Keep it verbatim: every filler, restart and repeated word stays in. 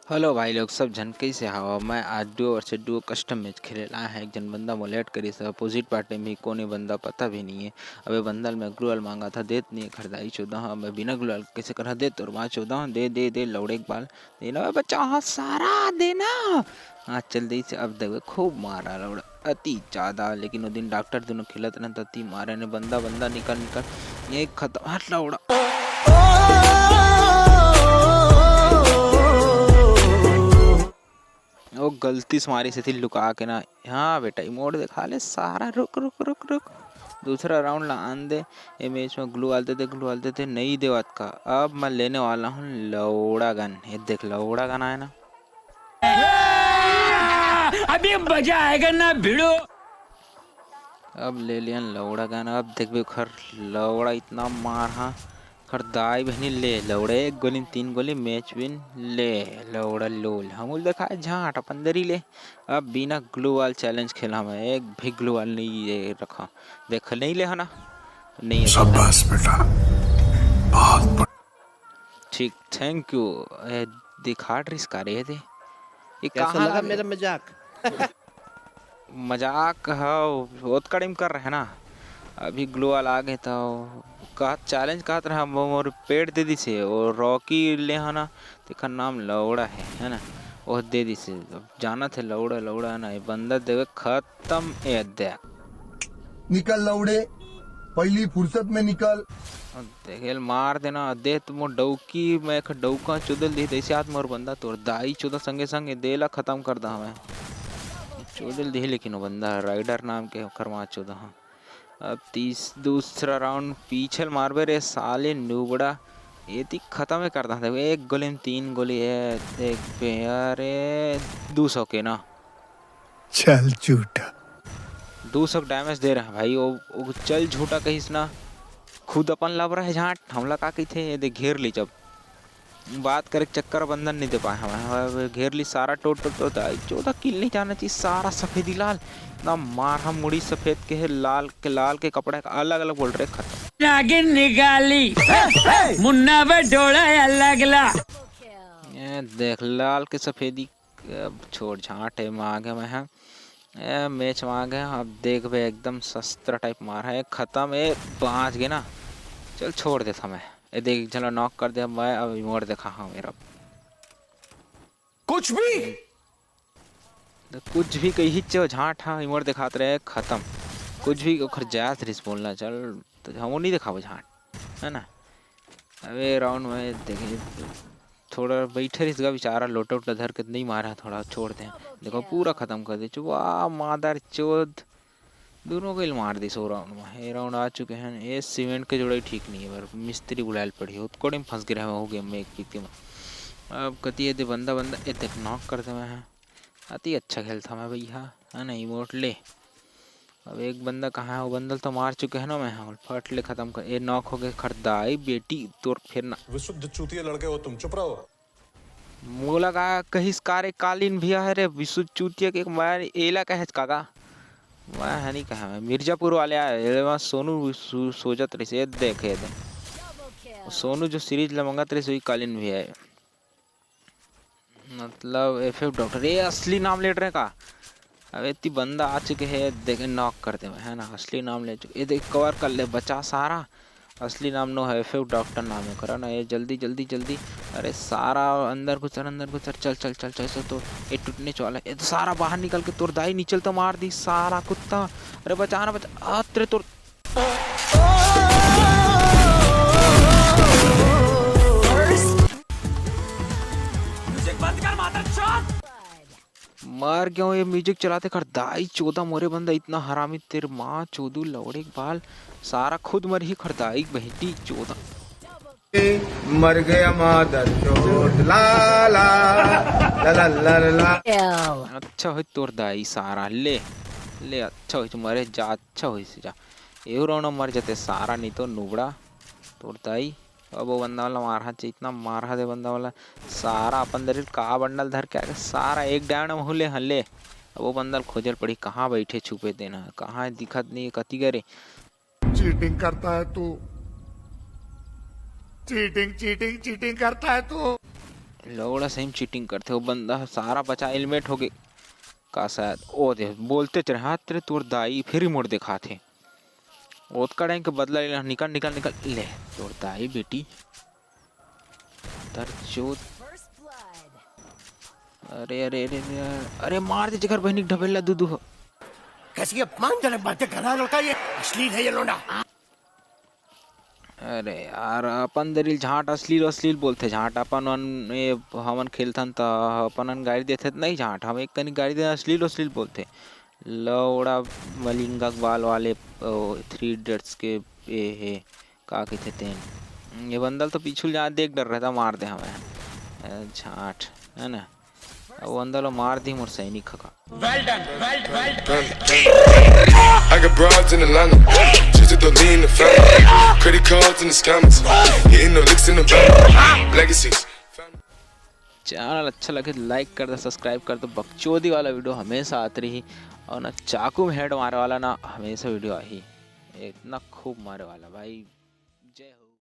Hello भाई लोग, सब झन कइसे हव? मैं आज Duo versus Duo custom match खेले ला आए हंव। एक झन बंदा मोला add करिस हे, अपोजिट पार्टी में भी कोन ए बंदा पता भी नइ हे। अब ए बंदा ल मैं ग्लू वाल मांगत हंव, देत नइ हे, खरदाई चोदा ह। मैं बिना ग्लू वाल कइसे करहूं? दे तोर मां चोदा, दे, दे, दे, लौड़े के बाल, दे ना बच्चा, हाँ, सारा दे ना। हाँ, चल दे इसे, अब देवे खूब मारा लौड़ा। अति ज्यादा, लेकिन ओ दिन डॉक्टर दुनों खेलत रहन त अति मारे ने, बंदा, बंदा, निकल, निकल, एक खतम, हट लौड़ा। ओ गलती से मारिस हे लुका के ना। हाँ बेटा, emote देखा ले सारा, रुक, रुक, रुक, रुक। दूसरा राउंड ला आन दे। ए मैच में ग्लू वाल दे दे, ग्लू वाल दे दे, नइ देवत का। अब मैं लेने वाला हूँ लौड़ा गन। ये देख, लौड़ा गन आय ना। अभी मजा आएगा ना भिड़ो। अब ले लियन लौड़ा गन। अब देखबे ओखर लौड़ा इतना मार हा, ओखर दाई बहिनी ले लौड़ा, एक गोली में तीन गोली, match win ले लौड़ा लोल। हमू ल देखाय झांट अपन दरी ले। अब बिना ग्लू वाल चैलेंज खेला मैं, एक भी ग्लू वाल नइ ये रखा। देख, नइ ले हना, नइ हे। शाबाश बेटा, बहुत बढ़िया। ठीक, thank you। ए, दिखात रिस का रे दे? ये कैसा कहाँ लगा रे? मेरा मजाक? मजाक ह, ओतका टाइम कर रहे ना। अभी ग्लू वाल आ गे त कहत, चैलेंज कहत रहा, मो-, मोर पेट दे दिस हे, ओ रॉकी ले हना, तेखर नाम लौड़ा हे, है ना? ओह दे दिस हे। अब जानत हे लौड़ा, लौड़ा ना, ये बंदा देवे खत खतम, ए देख। निकल लौड़े, पहली फुर्सत में निकल। अब देख, एल मार देना, दे त मोर डौकी, मैं एक डौका चोदल दिही, तइसे आत मोर बंदा, तोर दाई चोदा संगे संगे दे ला खतम कर दा हमें। चोदल दिही, लेकिन वो बंदा राइडर नाम के ओकर माँ चोदा हाँ। अब तीस-, दूसरा राउंड पीछे ल मारबे रे साले नुबड़ा, एती खतम ही कर दा। देख, एक गोली में तीन गोली हे, देख बे, अरे, दू सौ के ना। चल झूठा। दू सौ डैमेज दे रहा भाई, वो, वो चल झूठा कहिस ना, खुद अपन लब रहे झांट, हमला का कहिथे, ये दे घेर ली जब। बात करे के चक्कर बंदन नहीं दे पाए हमें, हमें घेर ली सारा टोट टोट टोट, आई चौदह किल नहीं जाना चाहिए, सारा सफेदी लाल, ना मार हम मुड़ी सफेद के है, लाल के, लाल के कपड़ा का अलग अलग बोल रहे खत्म। नागिन निकाली, मुन्ना बटोला अलग ला। ये देख लाल के सफेदी अब छोड़ झांट हे, मांगे मैं है। ए, मैच मांगे, अब देख बे, एकदम शस्त्र टाइप मार है, खत्म, ए, बांच गे ना। चल, छोड़ देता मैं। ए, देख, एक झन ला नॉक कर दे, मैं अब इमोट देखा हाँ मेरा। कुछ भी? तो कुछ भी कही चो झांट हाँ, इमोट देखात रहे, खत्म। कुछ भी ओखर जात रिस बोलना, चल, तो हम नहीं देखाबो झांट, है ना? अबे राउंड में देखे, थोड़ा बैठे रहिस गा बेचारा, लोटा उटा धर के नहीं मारा, थोड़ा छोड़ दे। देखो, पूरा खत्म कर दे। चुप, वाह, मादर चोद, दोनों को ही मार दी सौ राउंड में। ये राउंड आ चुके हैं, ये सीमेंट के जोड़े ठीक नहीं है, पर मिस्त्री बुलायल पड़ी, उतकोड़े में फंस गए हैं वो गेम में एक किती में। अब कती ये दे बंदा, बंदा, ये देख, नॉक कर दे मैं, हाँ। अति अच्छा खेलता मैं भैया, है ना, इमोट ले। अब एक बंदा कहाँ है, वो बंदा तो मार चुके हैं ना मैं, हाँ, फट ले खत्म कर, ये नॉक हो गए, खरदाई बेटी, तोर फिर ना। विशुद्ध चूतिया लड़के हो तुम, चुप रहो। मोला का कहिस का रे, कालीन भैया है रे, विशुद्ध चूतिया के मार, एला कहेच काका? मैं है नहीं कहा, मैं मिर्जापुर वाले आए, ये वहाँ सोनू सो-, सोजत रहिस, ये देख, ये देख। सोनू जो सीरीज ला मंगत रहिस, वही कालीन भैया है। मतलब एफएफ डॉक्टर, ये असली नाम लेट रहे का? अब इतनी बंदा आ चुके हैं, देखे नॉक कर दे, है ना, असली नाम ले चुके। ये देख, कवर कर ले, बचा सारा। असली नाम नो है, एफएफ डॉक्टर नाम है, करा ना ये, जल्दी, जल्दी, जल्दी। अरे सारा अंदर घुसर, अंदर घुसर, चल, चल, चल, चल, चल, तो ये टूटने वाला है। ये तो सारा बाहर निकल के तोर दाई निचल तो मार दी, सारा कुत्ता। अरे बचा ना, बचा, आ, तेरे तोर म्यूजिक बंद कर, मादरचोद। मर गया हूँ ये म्यूजिक चलाते कर, दाई चोदा मोरे बंदा इतना हरामी, तेरे माँ चोदू लौड़े के बाल, सारा खुद मर ही खरदाई बहटी चोदा। मर गया मादर चोद, ला, ला, ला, ला, ला, ला, ला। अच्छा होई तोर दाई सारा, ले, ले, अच्छा होई तू मरे जा, अच्छा होई से जा। एहू रौना मर जाते सारा, नहीं तो नुबड़ा तोर दाई। अब वो बंदा वाला मारहा चे, इतना मारहा दे बंदा वाला, सारा अपन दरिल का बंडल धर के आके सारा एक डायन में हुले हले। अब वो बंदल खोजल पड़ी, कहाँ बैठे छुपे देना, कहाँ दिखत नहीं, कति करे। चीटिंग करता है तू, चीटिंग, चीटिंग, चीटिंग करता है तू। लौड़ा सही में चीटिंग करथे। वो बंदा सारा बचा हेलमेट हो गए का शायद। ओ दे, बोलते चले, "हाथ तेरे तोर दाई," फिर ही मोड़ दिखाथे। ओतका टाइम के बदला लेना, निकल, निकल, निकल, ले, तोर दाई बेटी। दर चोद। अरे, अरे, अरे, अरे, अरे, मार दे जेकर बहिनी के ढबेला दू दू हो। कैसी अपमानजनक बातें कर रहा है लड़का ये। अश्लील है ये लोंडा। अरे यार, अपन दरी ल झांट अश्लील, अश्लील बोलथे, झांट अपन मन, ये हमन खेलथन त अपन मन गारी देथे त नहीं झांट, हम एक कनी गारी देथन, अश्लील, अश्लील बोलथे। लौड़ा मलिंगा बाल वाले, ओ, थ्री इडियट्स के ये हे, का कहिथे तेन। ये बंदल तो पीछू ल जा देख डर रहता, मार दे हमें। अ, झांट, है ना? अब वो अंदर लो मार दी मोर सैनिक खका। Well done, well, well done. I got broads in Atlanta. Just to lean the family. Credit cards and the scammers. Hitting no licks in the van. Legacies. Channel अच्छा लगे तो लाइक कर दो, सब्सक्राइब कर दो। बकचोदी वाला वीडियो हमेशा आत रही, और ना चाकू में हेड मारे वाला ना हमेशा वीडियो आही। इतना खूब मारे वाला भाई। जय हो।